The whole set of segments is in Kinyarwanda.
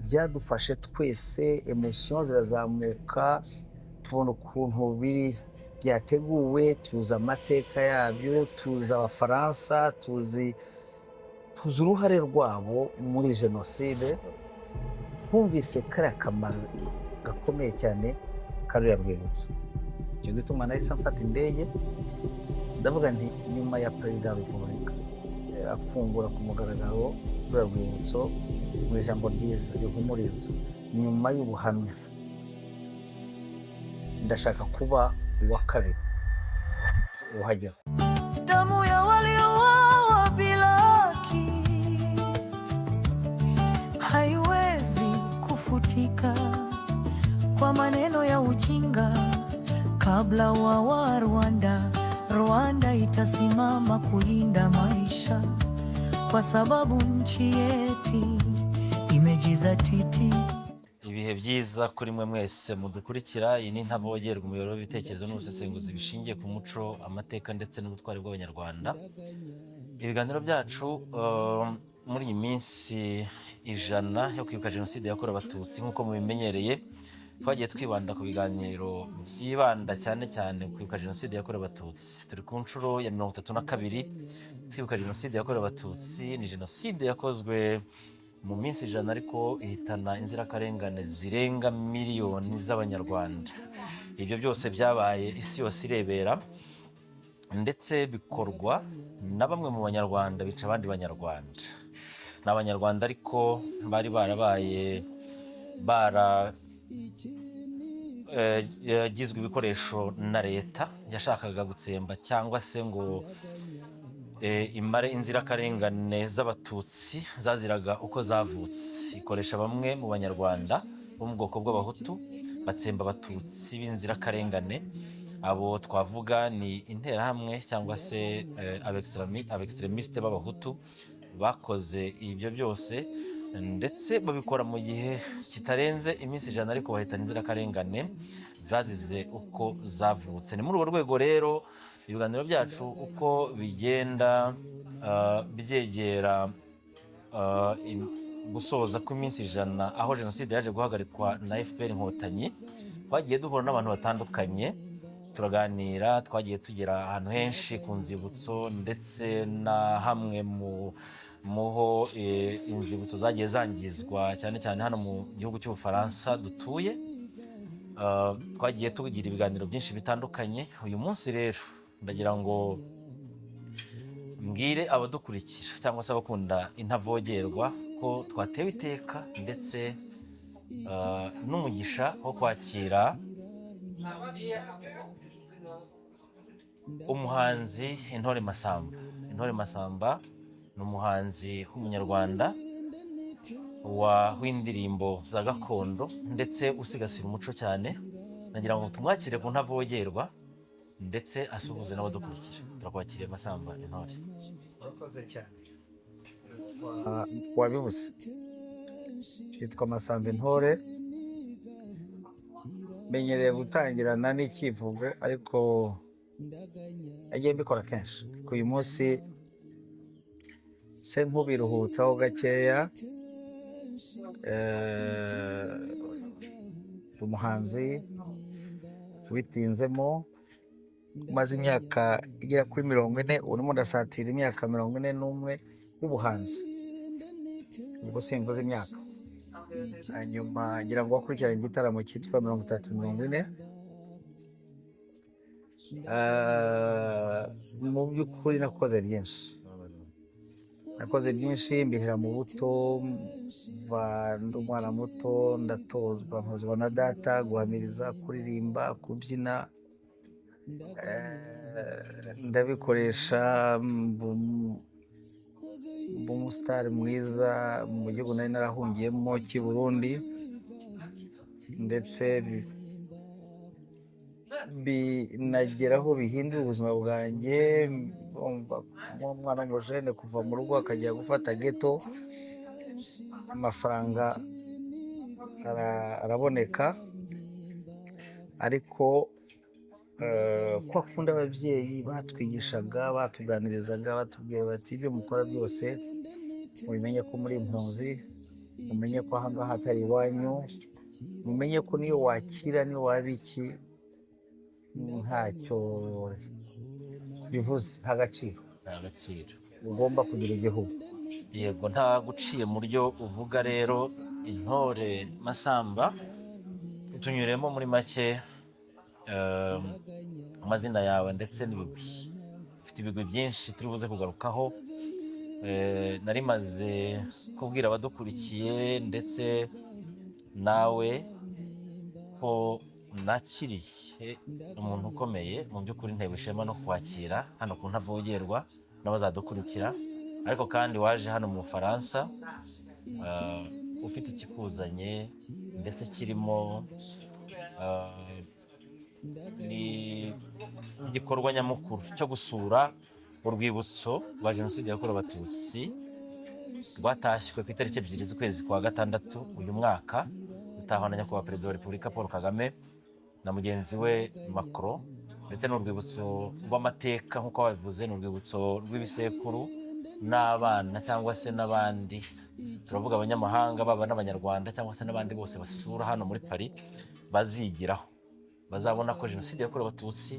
Byadufashe twese, émotion zirazamuka, tubona ukuntu biri byateguwe, tuzi amateka yabyo, tuzi Abafaransa, tuzi uruhare rwabo muri jenoside. Twumvise kariya kamaro gakomeye cyane kariya rwibutso. Icyo gituma nahise mfata indege, ndavuga nti nyuma ya Perezida wa Repubulika afungura ku mugaragaro ruriya rwibutso mu ijambo ryiza rihumuriza, nyuma y'ubuhamya, ndashaka kuba uwa kabiri uhagera. Damu ya waliouawa bila haki haiwezi kufutika kwa maneno ya ujinga. Kabla wa Rwanda, Rwanda itasimama kulinda maisha, kwa sababu nchi yetu imejizatiti. Ibihe byiza kuri mwe mwese mudukurikira. Iyi ni Ntavogerwa, umuyoboro w'ibitekerezo n'ubusesenguzi bishingiye ku muco, amateka ndetse n'ubutwari bw'Abanyarwanda. Ibiganiro byacu muri iyi minsi 100 yo kwibuka Jenoside yakorewe Abatutsi, nk'uko mubimenyereye, twagiye twibanda ku biganiro byibanda cyane cyane ku kwibuka Jenoside yakorewe Abatutsi. Turi ku nshuro ya 32 twibuka Jenoside yakorewe Abatutsi. Ni jenoside yakozwe mu minsi 100, ariko ihitana inzirakarengane zirenga miliyoni z'Abanyarwanda. Ibyo byose byabaye isi yose irebera, ndetse bikorwa na bamwe mu Banyarwanda bica abandi Banyarwanda. Ni Abanyarwanda ariko bari barabaye bara yagizwe ibikoresho na leta yashakaga gutsemba cyangwa se ngo imare inzirakarengane z'Abatutsi zaziraga uko zavutse. Ikoresha bamwe mu Banyarwanda bo mu bwoko bw'Abahutu batsemba Abatutsi b'inzirakarengane. Abo twavuga ni Interahamwe cyangwa se abextrémistes b'Abahutu bakoze ibyo byose, ndetse babikora mu gihe kitarenze iminsi 100, ariko bahitana inzirakarengane zazize uko zavutse. Ni muri urwo rwego rero ibiganiro byacu uko bigenda byegera gusoza kw'iminsi 100, aho jenoside yaje guhagarikwa na FPR Inkotanyi, twagiye duhura n'abantu batandukanye, turaganira. Twagiye tugera ahantu henshi ku nzibutso, ndetse na hamwe mu muho inzibutso zagiye zangizwa, cyane cyane hano mu gihugu cy'Ubufaransa dutuye. Twagiye tugira ibiganiro byinshi bitandukanye. Uyu munsi rero ndagira ngo mbwire abadukurikira cyangwa se abakunda Intavogerwa ko twatewe iteka ndetse n'umugisha wo kwakira umuhanzi Intore Masamba. Intore Masamba ni umuhanzi w'Umunyarwanda w'indirimbo za gakondo ndetse usigasira umuco cyane. Nagira ngo tumwakire ku Ntavogerwa, ndetse asuhuze n'abadukurikira. Turakwakiriye, Masamba Intore. Urakoze cyane. Wabivuze, yitwa Masamba Intore. Menyereye gutangirana n'ikivugo, ariko nagiye mbikora kenshi. Ku uyu munsi se nkubiruhutsaho gakeya. Umuhanzi ubitinzemo, umaze imyaka igera kuri 40, ubu ndimo ndasatira imyaka 41 y'ubuhanzi, ubwo simvuze imyaka. Hanyuma ngira ngo wakurikiranye igitaramo cyitwa 30 40. Mu by'ukuri nakoze byinshi, nakoze byinshi mbihera mu buto. Mva ndi umwana muto ndatozwa, ntozwa na data guhamiriza, kuririmba, kubyina. Ndabikoresha, mba umusitari mwiza mu gihugu nari narahungiyemo cy'i Burundi, ndetse binageraho bihindura ubuzima bwanjye. Ndumva nk'umwana w'umujene kuva mu rugo akajya gufata geto, amafaranga araboneka, ariko kwa kundi ababyeyi batwigishaga, batuganirizaga, batubwira bati ibyo mukora byose Mubimenye ko muri impunzi, mumenye ko aha ngaha atari iwanyu, mumenye ko niyo wakira, niyo waba iki, ntacyo bivuze, nta gaciro. Nta gaciro. Ugomba kugira igihugu. Yego, nta guciye mu ryo uvuga. Rero intore Masamba, tunyuremo muri make, amazina yawe ndetse n'ibigwi. Ufite ibigwi byinshi turi buze kugarukaho. Nari maze kubwira abadukurikiye ndetse nawe ko nakiriye umuntu ukomeye. Mu by'ukuri ntewe ishema no kwakira hano ku Ntavogerwa n'abazadukurikira. Ariko kandi waje hano mu Bufaransa ufite ikikuzanye, ndetse kirimo ni igikorwa nyamukuru cyo gusura urwibutso rwa Jenoside yakorewe Abatutsi rwatashywe ku itariki 2 z'ukwezi kwa gatandatu uyu mwaka, rutahwa na Nyakubahwa Perezida wa Repubulika Paul Kagame na mugenzi we Macron. Ndetse n'urwibutso rw'amateka, nk'uko babivuze, ni urwibutso rw'ibisekuru n'abana cyangwa se n'abandi, turavuga abanyamahanga baba n'Abanyarwanda cyangwa se n'abandi bose basura hano muri Paris, bazigiraho, bazabona ko Jenoside yakorewe Abatutsi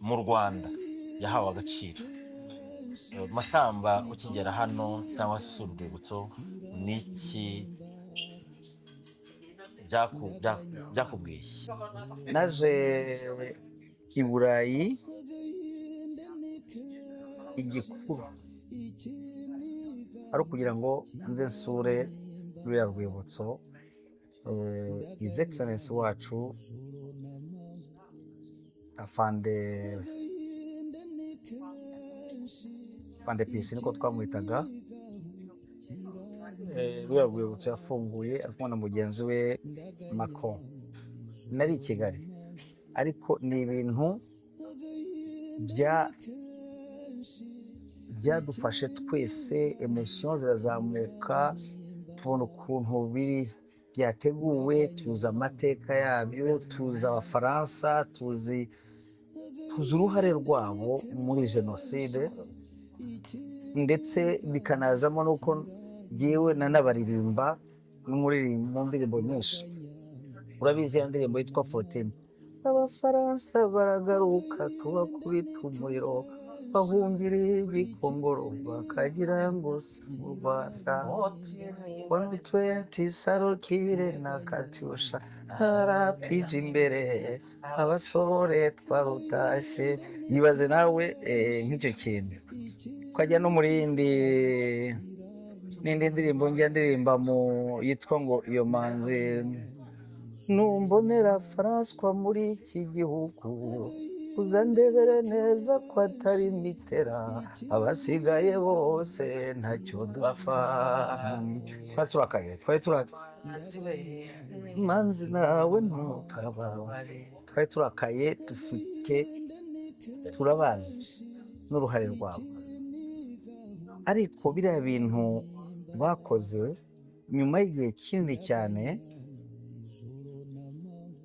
mu Rwanda yahawe agaciro. Masamba, ukigera hano cyangwa se usura urwibutso, ni iki byakubwiye? Naje i Burayi, igikuru ari ukugira ngo nze nsure ruriya rwibutso. His Excellence wacu Afande Pisi, niko twamwitaga, ruriya rwibutso yafunguye ari kumwe na mugenzi we Macron. Nari i Kigali, ariko ni ibintu byadufashe twese, émotions zirazamuka, tubona ukuntu biri byateguwe, tuzi amateka yabyo, tuzi Abafaransa, tuzi uruhare rwabo muri jenoside, ndetse bikanazamo n'uko yewe nanabaririmba n'umuririmbo mu ndirimbo nyinshi. Urabizi ya ndirimbo yitwa 14, Abafaransa baragaruka tubakubita umuriro, bahungira Igikongoro bakagira ngo si mu Rwanda, 120 sarokire na katyusha harapije imbere, abasore twarutashye. Yibaze nawe nk'icyo kintu, ukajya no muri yindi n'indi ndirimbo njya ndirimba mu yitwa ngo iyo manzi, numbonera François muri iki gihugu, uza ndebere neza ko atari mitera, abasigaye bose ntacyo dupfa. Twari turakaye, twari turakaye, manzi nawe ntukababare. Twari turakaye, dufite, turabazi n'uruhare rwabo, ariko biriya bintu bakoze nyuma y'igihe kinini cyane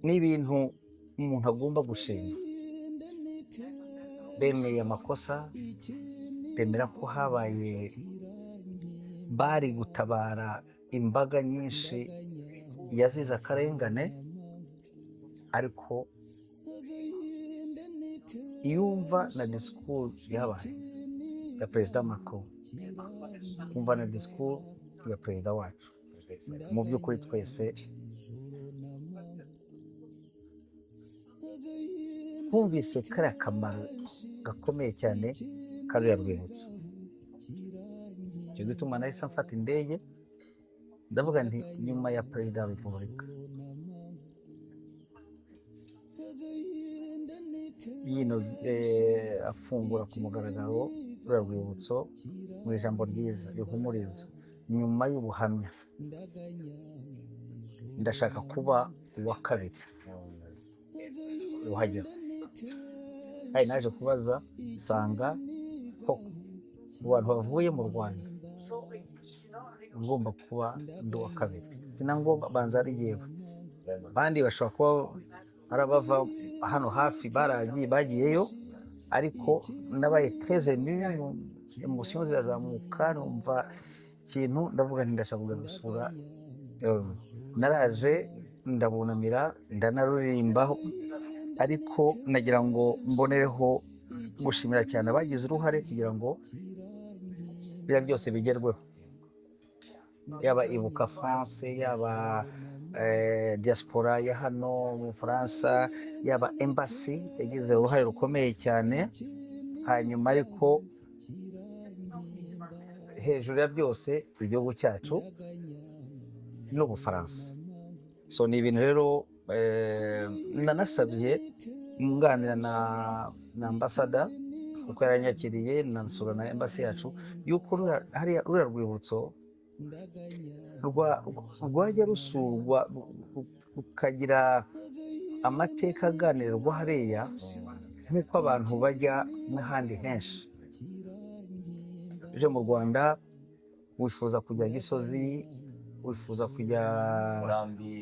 ni ibintu umuntu agomba gushima. Bemeye amakosa, bemera ko habaye, bari gutabara imbaga nyinshi yazize akarengane. Ariko yumva na disikuru yabaye ya Perezida Macron, kumva na disikuru ya perezida wacu, mu by'ukuri twese twumvise kariya kamaro gakomeye cyane kariya rwibutso. Icyo gituma nahise mfata indege, ndavuga nti nyuma ya perezida wa repubulika yino afungura ku mugaragaro ruriya rwibutso mu ijambo ryiza rihumuriza, nyuma y'ubuhamya, ndashaka kuba uwa kabiri uhagera. Kandi naje kubaza nsanga koko mu bantu bavuye mu Rwanda ngomba kuba ndi uwa kabiri. Sinangomba banza ari yewe, abandi bashobora kuba ari abava hano hafi baragiye, bagiyeyo, Ariko nabaye très ému, émotion zirazamuka, numva ikintu, ndavuga nti ndashaka kujya gusura. Naraje ndabunamira, ndanaruririmbaho. Ariko nagira ngo mbonereho gushimira cyane abagize uruhare kugira ngo biriya byose bigerweho, yaba Ibuka France, yaba diaspora ya hano mu Bufaransa, yaba embassy yagize uruhare rukomeye cyane. Hanyuma ariko hejuru ya byose, igihugu cyacu n'Ubufaransa. So ni ibintu rero nanasabye nganira na ambasada, kuko yaranyakiriye, nansura na embassy yacu, yuko hariya ruriya rwibutso rwajya rusurwa, rukagira amateka aganirwa hariya nk'uko abantu bajya n'ahandi henshi. Uje mu Rwanda wifuza kujya Gisozi, wifuza kujya Murambi.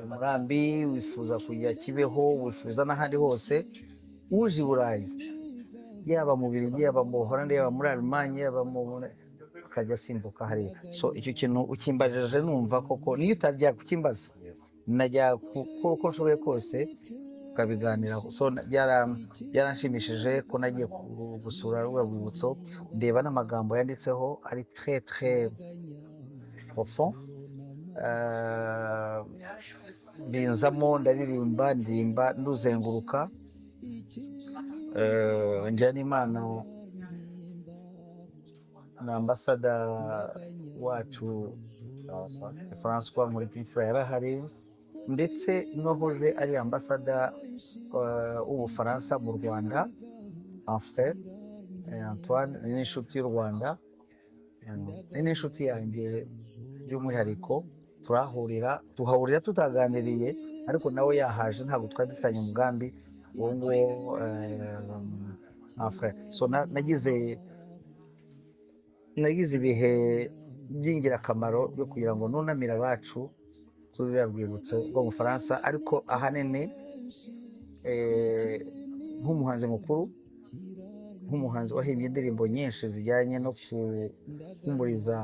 Murambi, wifuza kujya Kibeho, wifuza n'ahandi hose. Uje i Burayi, yaba mu Bubiligi, yaba mu Buholandi, yaba muri Alemanye, yaba mu akajya asimbuka hariya. So icyo kintu ukimbajije, numva koko niyo utajya kukimbaza najya uko nshoboye kose tukabiganiraho. So byaranshimishije ko nagiye gusura ruriya rwibutso, ndeba n'amagambo yanditseho ari très très profond. Binzamo, ndaririmba, ndirimba nduzenguruka. Ngira n'Imana na ambasada wacu François Nkulikiyimfura yarahari, ndetse n'uwahoze ari ambasada w'Ubufaransa mu Rwanda, enfin Antoine, ni n'inshuti y'u Rwanda, ni n'inshuti yanjye by'umwihariko. Turahurira, tuhahurira tutaganiriye, ariko nawe yahaje, ntabwo twari dufitanye umugambi uwo nguwo. Enfin so nagize ibihe by'ingirakamaro byo kugira ngo nunamire abacu kuri ruriya rwibutso rwo mu Bufaransa. Ariko ahanini nk'umuhanzi mukuru, nk'umuhanzi wahimbye indirimbo nyinshi zijyanye no guhumuriza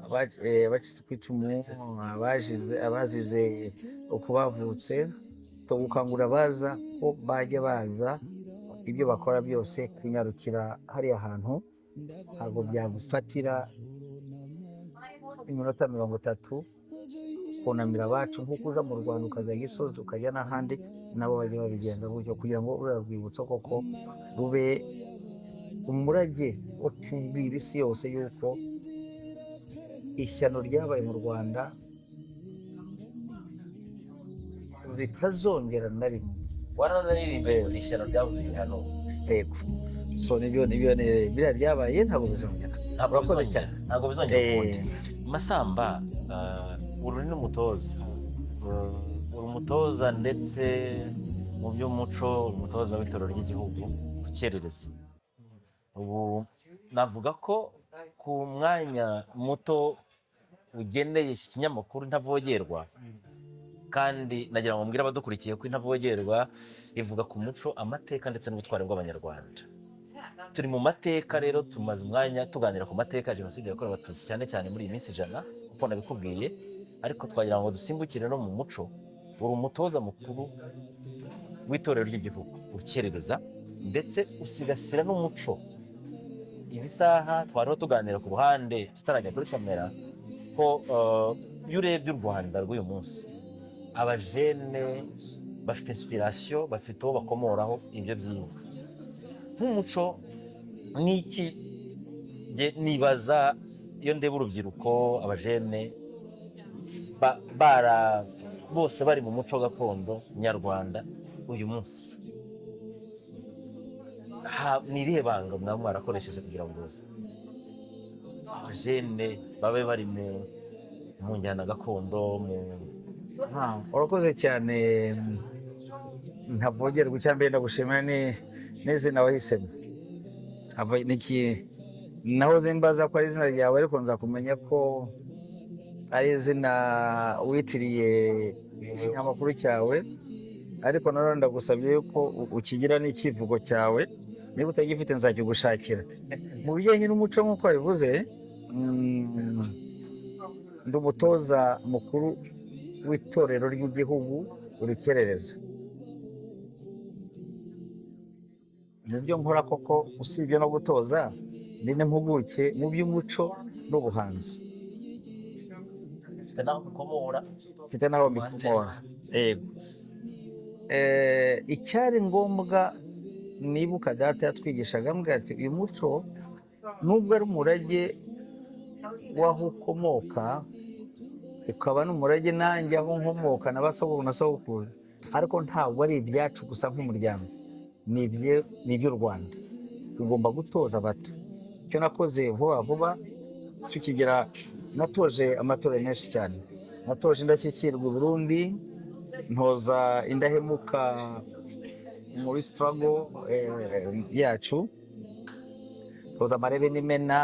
abacitse ku icumu, abazize uko bavutse, gukangurira abaza ko bajya baza, ibyo bakora byose, kunyarukira hariya hantu ntabwo byagufatira iminota 30 kunamira abacu, nk'uko uza mu Rwanda ukajya Gisozi, ukajya n'ahandi, nabo bajya babigenza gutyo kugira ngo ruriya rwibutso koko rube umurage wo kubwira isi yose yuko ishyano ryabaye mu Rwanda ritazongera na rimwe. Waranaririmbiye ngo ni ishyano ryabuze igihano. Yego, so nibyo biriya byabaye ntabwo bizongera. Ntabwo Urakoze bizongera cyane. Ntabwo bizongera ukundi. Masamba, uru ni n'umutoza, uri umutoza ndetse mu by'umuco, uri umutoza w'itorero ry'igihugu Urukerereza. Ubu navuga ko ku mwanya muto ugeneye iki kinyamakuru Ntavogerwa, kandi nagira ngo mbwire abadukurikiye ko Intavogerwa ivuga ku muco, amateka ndetse n'ubutwari bw'Abanyarwanda. Turi mu mateka rero, tumaze umwanya tuganira ku mateka ya Jenoside yakorewe Abatutsi, cyane cyane muri iyi minsi 100 kuko nabikubwiye. Ariko twagira ngo dusimbukire no mu muco. Uri umutoza mukuru w'itorero ry'igihugu Urukerereza, ndetse usigasira n'umuco. Iri saha twariho tuganira ku ruhande tutarajya kuri kamera ko iyo urebye u Rwanda rw'uyu munsi, abajene bafite inspiration, bafite uwo bakomoraho ibyo byiza nk'umuco. N'iki nibaza iyo ndeba urubyiruko, abajene bara bose bari mu muco gakondo nyarwanda uyu munsi, ni irihe banga mwaba mwarakoresheje kugira ngo abajene babe bari mu njyana gakondo mu Urakoze cyane, Ntavogerwa. Icya mbere ndagushimira ni n'izina wahisemo. Nahoze mbaza ko ari izina ryawe, ariko nza kumenya ko ari izina witiriye ikinyamakuru cyawe. Ariko nanone ndagusabye yuko ukigira n'ikivugo cyawe, niba utagifite nzakigushakira. Mu bijyanye n'umuco, nk'uko wabivuze, ndi umutoza mukuru w'itorero ry'igihugu Urukerereza. Mu byo nkora koko, usibye no gutoza, ndi n'impuguke mu by'umuco n'ubuhanzi. Ufite n'aho bikomora. Mfite n'aho mbikomora, yego. Icyari ngombwa, nibuka data yatwigishaga ambwira ati: "Uyu muco, nubwo ari umurage w'aho ukomoka, ukaba n'umurage nanjye aho nkomoka na basogokuru na sogokuru, ariko ntabwo ari ibyacu gusa nk'umuryango, ni iby'u Rwanda. Tugomba gutoza abato." Icyo nakoze vuba vuba tukigera, natoje amatorero menshi cyane. Natoje Indashyikirwa i Burundi, ntoza Indahemuka muri struggle yacu, ntoza Amarebe n'Imena.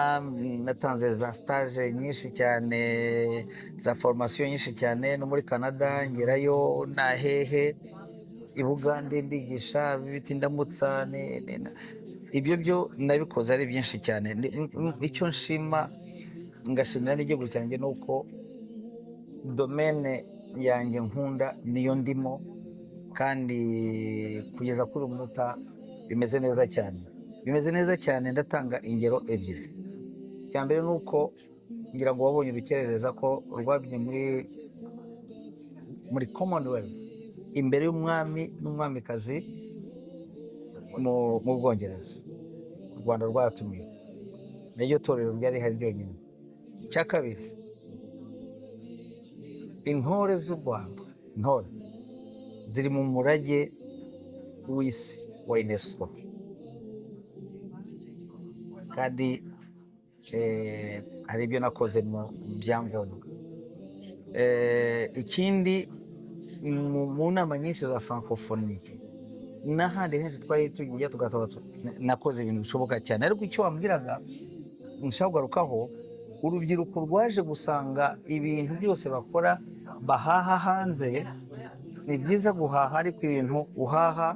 Natanze za stage nyinshi cyane, za formation nyinshi cyane, no muri Canada ngerayo, na hehe, i Bugande ndigisha bita Indamutsa. Ibyo byo nabikoze ari byinshi cyane. Icyo nshima, ngashimira n'igihugu cyanjye, ni uko domaine yanjye nkunda niyo ndimo, kandi kugeza kuri uyu munota bimeze neza cyane, bimeze neza cyane. Ndatanga ingero ebyiri. Icya mbere ni uko ngira ngo wabonye Urukerereza ko rwabye muri Commonwealth, imbere y'umwami n'umwamikazi mu Bwongereza. U Rwanda rwatumiwe, niryo torero ryari rihari ryonyine. Icya kabiri, intore z'u Rwanda, intore ziri mu murage w'isi wa UNESCO, kandi hari ibyo nakoze mu byangombwa. Ikindi, mu nama nyinshi za Francophonie n'ahandi henshi twari tugiye tugataha, nakoze ibintu bishoboka cyane. Ariko icyo wambwiraga nshaka kugarukaho, urubyiruko rwaje gusanga ibintu byose bakora bahaha hanze. Ni byiza guhaha, ariko ibintu uhaha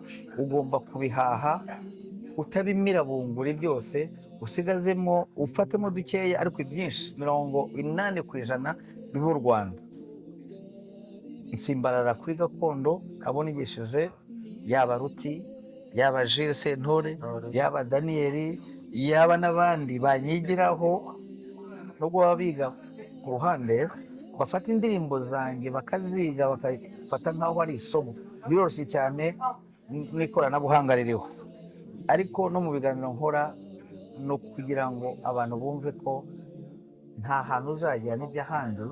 ugomba kubihaha utabimira bunguri byose, usigazemo, ufatemo dukeya, ariko ibyinshi, 80%, bibe u Rwanda. Nsimbarara kuri gakondo. Abo nigishije, yaba Ruti, yaba Jules Sentore, yaba Daniyeli, yaba n'abandi banyigiraho, nubwo baba biga ku ruhande, bafata indirimbo zanjye bakaziga, bakafata nk'aho ari isomo. Biroroshye cyane n'ikoranabuhanga ririho. Ariko no mu biganiro nkora, ni ukugira ngo abantu bumve ko nta hantu uzagera n'iby'ahandi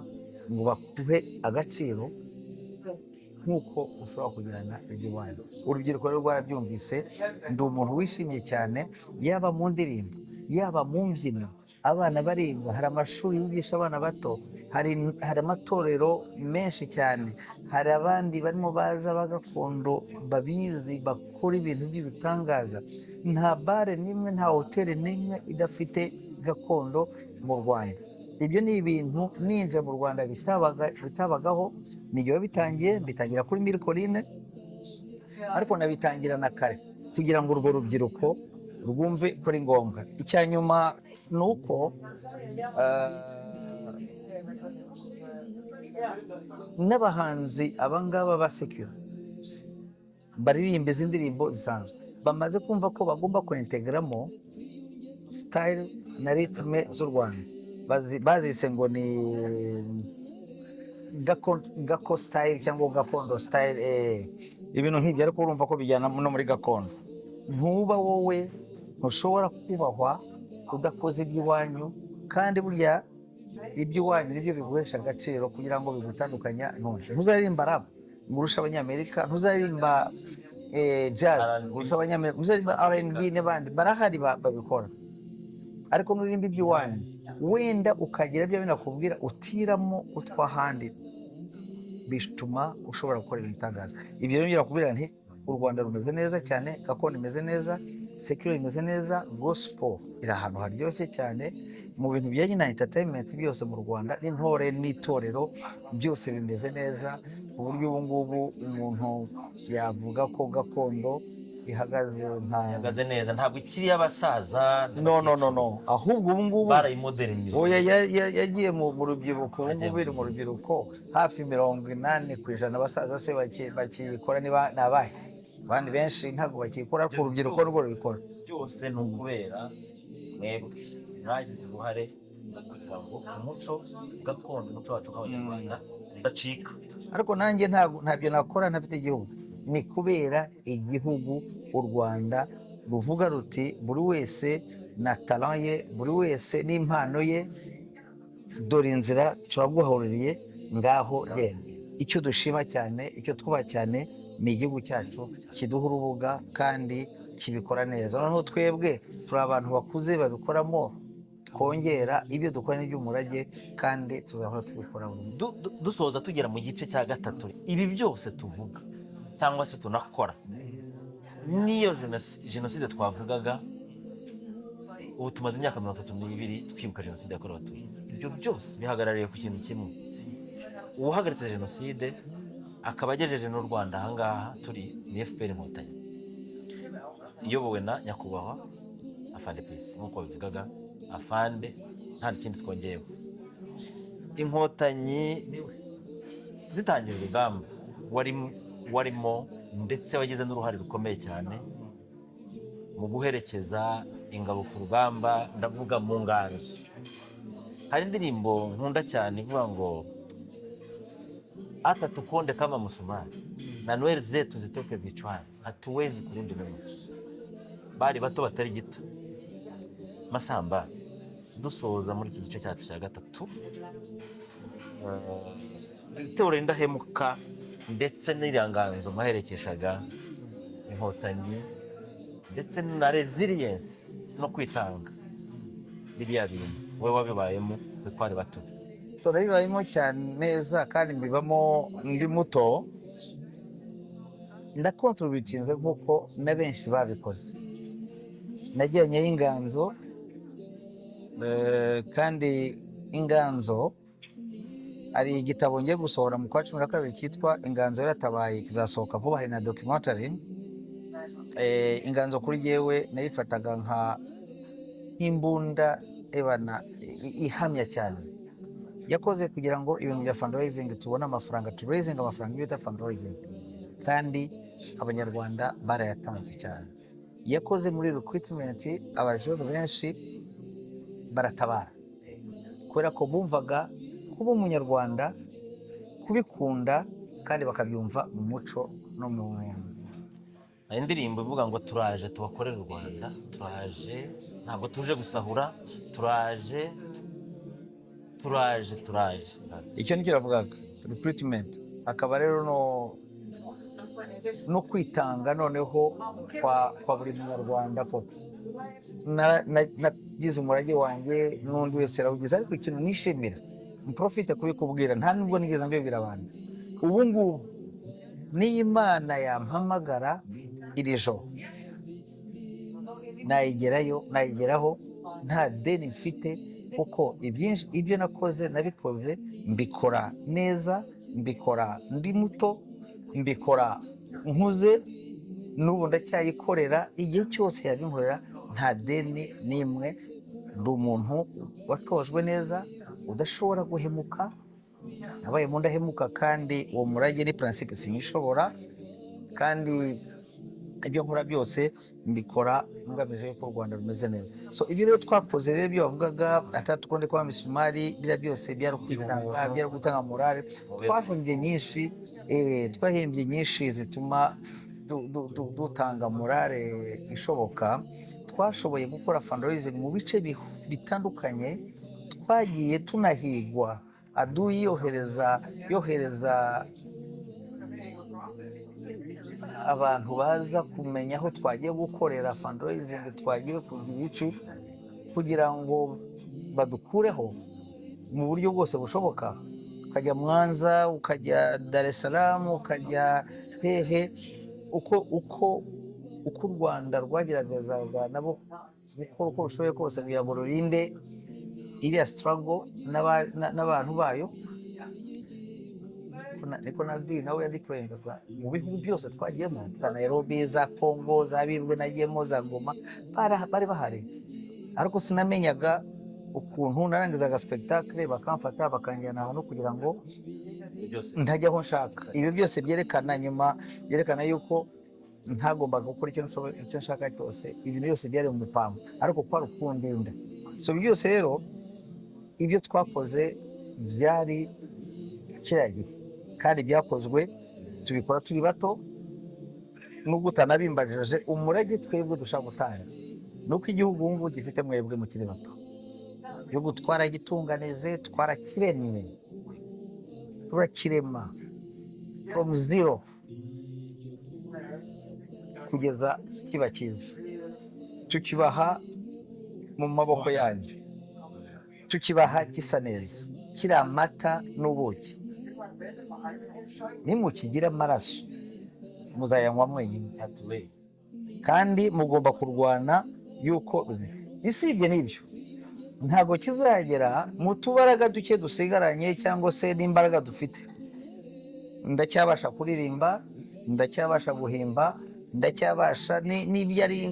ngo baguhe agaciro nk'uko ushobora kugirana iby'iwanyu. Urubyiruko rero rwarabyumvise. Ndi umuntu wishimye cyane, yaba mu ndirimbo, yaba mu mbyino. Abana bariga, hari amashuri yigisha abana bato, hari amatorero menshi cyane, hari abandi barimo baza ba gakondo babizi, bakora ibintu by'ibitangaza. Nta bare n'imwe, nta hoteli n'imwe idafite gakondo mu Rwanda. Ibyo ni ibintu ninjira mu Rwanda bitabagaho. Ni igihe bitangiye, bitangira kuri Mille Collines, ariko nabitangira na kare kugira ngo urwo rubyiruko rwumve ko ari ngombwa. Icya nyuma ni uko n'abahanzi abangaba ba secular baririmba izi ndirimbo zisanzwe, bamaze kumva ko bagomba kwentegeramo style na rythme z'u Rwanda. Bazise ngo ni gako style cyangwa gakondo style, ibintu nk'ibyo. Ariko urumva ko bijyana no muri gakondo. Ntuba wowe, ntushobora kubahwa udakoze iby'iwanyu, kandi burya iby'iwanyu nibyo biguhesha agaciro kugira ngo bigutandukanya n'undi. Ntuzaririmba rap ngo urushe Abanyamerika, ntuzaririmba jazz R&B. ngo urushe Abanyamerika, ntuzaririmba R&B n'abandi barahari babikora. Ariko nuririmba iby'iwanyu, wenda ukagira bya binakubwira utiramo utw'ahandi, bituma ushobora gukora ibintu bitangaza. Ibyo rero birakubwira nti u Rwanda rumeze neza cyane, gakondo imeze neza. Secular imeze neza, gospel iri ahantu haryoshye cyane. Mu bintu bijyanye na entertainment byose mu Rwanda, n'intore n'itorero byose bimeze neza, ku buryo ubu ngubu umuntu yavuga ko gakondo ihagaze nka Ihagaze neza, ntabwo ikiri iy'abasaza. No, no, no, no, ahubwo ubu ngubu Barayimodernije. Oya, yagiye mu rubyiruko. Ubu Yagiye ngubu mu iri mu rubyiruko hafi 80%. Abasaza se bakiyikora niba ni abahe? Abandi benshi ntabwo bakiyikora, ariko urubyiruko rwo rubikora. Byose ni ukubera mwebwe mwagize uruhare mu kugira ngo umuco gakondo, umuco wacu nk'Abanyarwanda, udacika. Ariko nanjye ntabyo nakora ntafite igihugu. Ni kubera igihugu, u Rwanda ruvuga ruti buri wese na talent ye, buri wese n'impano ye, dore inzira turaguhuririye, ngaho genda. Icyo dushima cyane, icyo twubaha cyane, ni igihugu cyacu kiduha urubuga kandi kibikora neza. Noneho twebwe turi abantu bakuze babikoramo, twongera ibyo dukora n'iby'umurage, kandi tuzahora tubikora buri munsi. Dusoza tugera mu gice cya gatatu, ibi byose tuvuga cyangwa se tunakora, n'iyo jenoside twavugaga, ubu tumaze imyaka 32 twibuka jenoside yakorewe Abatutsi, ibyo byose bihagarariye ku kintu kimwe: uwahagaritse jenoside akaba agejeje n'u Rwanda ahangaha turi ni FPR Inkotanyi iyobowe na nyakubahwa Afande PC. Nk'uko babivugaga, Afande, nta kindi twongeyeho. Inkotanyi zitangira urugamba warimo, ndetse wagize n'uruhare rukomeye cyane mu guherekeza ingabo ku rugamba, ndavuga mu nganzo. Hari indirimbo nkunda cyane ivuga ngo "Hata tukonde kama msumari na nywele zetu zitoke vichwani, hatuwezi kurudi nyuma." Bari bato batari gito. Masamba, dusoza muri iki gice cyacu cya gatatu, itorero Indahemuka ndetse n'iranganzo mwaherekeshaga Inkotanyi, ndetse na resilience no kwitanga, biriya bintu wowe wabibayemo, twe twari bato. Turabibayemo cyane neza, kandi mbibamo ndi muto. Ndacontributinze nk'uko na benshi babikoze. Najyanyeyo inganzo, kandi inganzo, hari igitabo ngiye gusohora mu kwa 12 cyitwa "Inganzo Yaratabaye", kizasohoka vuba, hari na documentary. Inganzo kuri jyewe nayifataga nk'imbunda ebana ihamya cyane yakoze kugira ngo ibintu bya fundraising tubone amafaranga, tu raising amafaranga, ibyo bita fundraising, kandi Abanyarwanda barayatanze cyane. Yakoze muri recruitment, abajene benshi baratabara kubera ko bumvaga kuba Umunyarwanda, kubikunda, kandi bakabyumva mu muco no mu Hari indirimbo ivuga ngo "Turaje tubakorere u Rwanda, turaje, ntabwo tuje gusahura, turaje, turaje, turaje." Icyo nicyo navugaga, recruitment. Hakaba rero no kwitanga noneho kwa buri Munyarwanda koko. Nagize umurage wanjye, n'undi wese arawugize. Ariko ikintu nishimira, mprofite kubikubwira, nta nubwo nigeze mbibwira abantu, ubu ngubu niyo Imana yampamagara iri joro, nayigerayo, nayigeraho nta deni mfite, kuko ibyinshi ibyo nakoze nabikoze mbikora neza, mbikora ndi muto, mbikora nkuze, n'ubu ndacyayikorera. Igihe cyose yabinkorera nta deni n'imwe. Ndi umuntu watojwe neza, udashobora guhemuka. Nabaye mu ndahemuka, kandi uwo murage ni principe sinyishobora. Kandi ibyo nkora byose mbikora ngamije yuko u Rwanda rumeze neza. So ibyo rero twakoze rero, ibyo wavugaga, "Hata tukonde kwa misumari", biriya byose byari ukwitanga, byari gutanga morale. Twahembye nyinshi, twahembye nyinshi zituma dutanga morale ishoboka. Twashoboye gukora fundraising mu bice bitandukanye. Twagiye tunahigwa, aduyi yohereza abantu baza kumenya aho twagiye gukorera fundraising, twagiye kugira iki, kugira ngo badukureho mu buryo bwose bushoboka. Ukajya Mwanza, ukajya Dar es Salaam, ukajya hehe, uko Uko u Rwanda rwageragezaga nabo gukora uko rushoboye kose kugira ngo rurinde iriya struggle n'abantu bayo. Niko na Adui nawe yadeployingaga mu bihugu byose twagiyemo, za Nairobi, za Congo, za Bibwe nagiyemo, za Goma, bari bahari, ariko sinamenyaga ukuntu narangizaga spectacle bakamfata bakanjyana ahantu kugira ngo Ibyo byose ntajya aho nshaka. Ibyo byose byerekana nyuma, byerekana yuko ntagombaga gukora icyo icyo nshaka cyose. Ibintu byose byari mu mipango, ariko kwari ukundinda. So ibyo byose rero, ibyo twakoze byari kiriya gihe, kandi byakozwe tubikora turi bato. Nubwo utanabimbajije, umurage twebwe dushaka gutanga ni uko igihugu ubu ngubu gifite mwebwe mukiri bato. Igihugu twaragitunganije, twarakiremye, turakirema from zero kugeza kiba cyiza, tukibaha mu maboko yanyu, tukibaha gisa neza, kiri amata n'ubuki. Nimukigira amaraso muzayanywa mwenyine. Atuwe. Kandi mugomba kurwana yuko isibye n'ibyo ntabwo kizagera mu tubaraga duke dusigaranye cyangwa se n'imbaraga dufite. Ndacyabasha kuririmba, ndacyabasha guhimba, ndacyabasha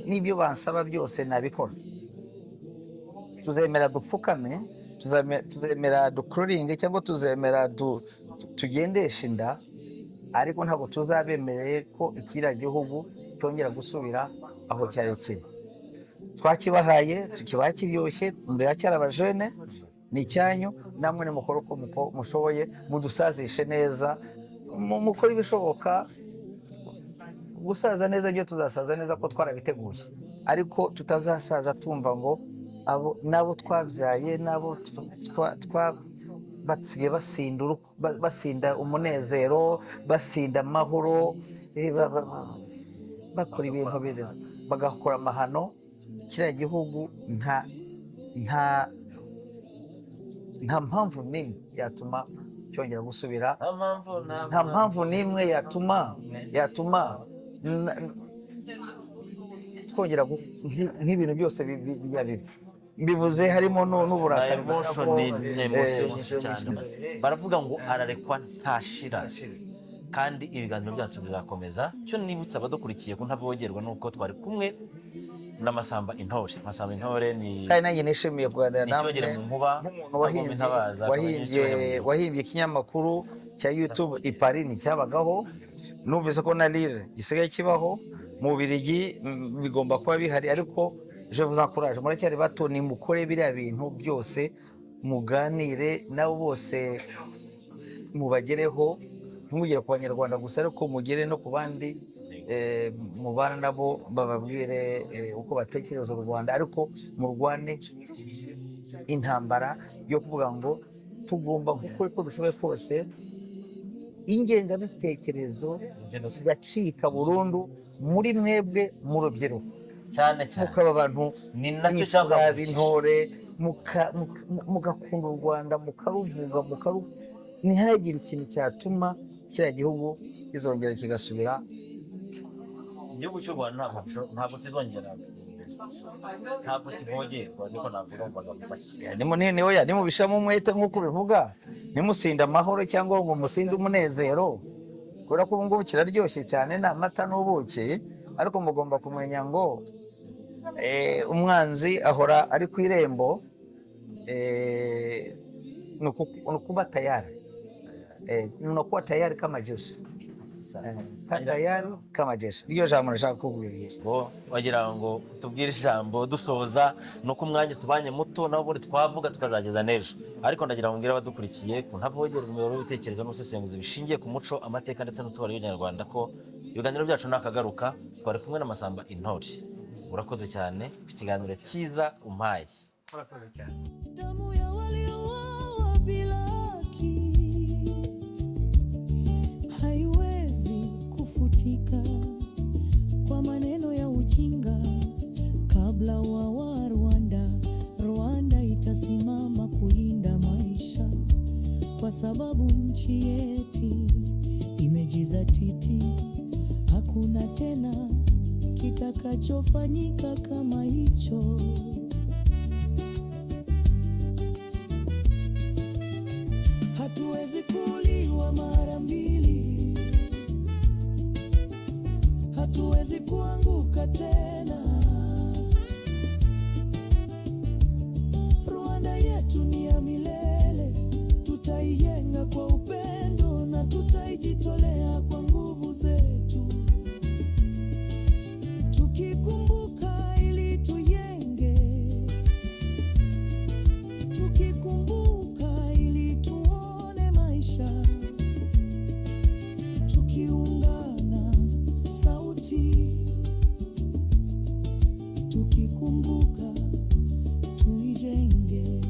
n'ibyo bansaba byose nabikora. Tuzemera dupfukame, tuzemera dukururinge, cyangwa tuzemera tugendeshe inda, ariko ntabwo tuzabemereye ko ikiriya gihugu cyongera gusubira aho cyari kiri. Twakibahaye, tukibaha kiryoshye, muracyari abajene, ni icyanyu. Namwe nimukore uko mushoboye, mudusazishe neza, mukore ibishoboka. Gusaza neza byo tuzasaza neza ko twarabiteguye, ariko tutazasaza tumva ngo abo n'abo twabyaye n'abo basigaye basinda basinda umunezero, basinda amahoro, bakora ibintu biri, bagakora amahano. Kiriya gihugu nta mpamvu n'imwe yatuma cyongera gusubira. Nta mpamvu. Nta mpamvu n'imwe yatuma twongera nk'ibintu byose bijya bibi bivuze harimo Na n'uburakari. Emotion ni emotion nyinshi cyane. Baravuga ngo ararekwa ntashira, kandi ibiganiro byacu bizakomeza. Cyo nibutsa abadukurikiye ko ntavogerwa nuko twari kumwe na Masamba Intore. Masamba Intore ni Kandi nanjye nishimiye kuganira ni namwe icyogere mu nkuba, nk'umuntu utagomba wahimbye intabaza, akaba wahimbye n'icyogere mu nkuba. Wahimbye ikinyamakuru cya YouTube i Paris nticyabagaho. Numvise ko na Lille gisigaye kibaho, mu Bubiligi bigomba kuba bihari. Ariko je vous encourage, muracyari bato, nimukore biriya bintu byose, muganire nabo bose, mubagereho. Ntimugere ku Banyarwanda gusa, ariko mugere no ku bandi mubana nabo, bababwire uko batekereza u Rwanda. Ariko murwane intambara yo kuvuga ngo tugomba gukora uko dushoboye kose ingengabitekerezo zigacika burundu muri mwebwe mu rubyiruko, Cyane cyane. mukaba abantu Ni nacyo b'imfura, cyahagurukije. b'intore, mugakunda u Rwanda, mukaruvuga, ntihagire ikintu cyatuma kiriya gihugu kizongera kigasubira. Igihugu cy'u Rwanda ntabwo kizongera, ntabwo kivogerwa, niko navuga mu magambo make. Oya, nimubishiramo umwete nk'uko ubivuga, ntimusinde amahoro cyangwa ngo musinde umunezero, kubera ko ubu ngubu kiraryoshye cyane, ni amata n'ubuki. Ariko mugomba kumenya ngo umwanzi ahora ari ku irembo. Ni ukuba tayari, ni ukuba tayari kama jeshi. Tayari kama jeshi, iryo jambo nashaka kukubwira. Ngo wagira ngo tubwire ijambo dusoza, ni uko umwanya tubanye muto, naho ubundi twavuga tukazageza n'ejo. Ariko ndagira ngo mbwire abadukurikiye ku Ntavogerwa, umuyoboro w'ibitekerezo n'ubusesenguzi bishingiye ku muco, amateka ndetse n'utubari y'Abanyarwanda, ko ibiganiro byacu nakagaruka. Twari kumwe na Masamba Intore. Urakoze cyane ku kiganiro cyiza umpaye. Murakoze cyane. Damu ya waliouawa bila haki haiwezi kufutika kwa maneno ya ujinga. Kabla wa Rwanda, Rwanda itasimama kulinda maisha, kwa sababu nchi yetu imejizatiti, hakuna tena. kitakachofanyika kama hicho. Hatuwezi kuuliwa mara mbili, hatuwezi kuanguka tena. Rwanda yetu ni ya milele, tutaijenga kwa upendo na tutaijitolea kwa nguvu zetu, tukikumbuka ili tujenge, tukikumbuka ili tuone maisha, tukiungana sauti, tukikumbuka tuijenge.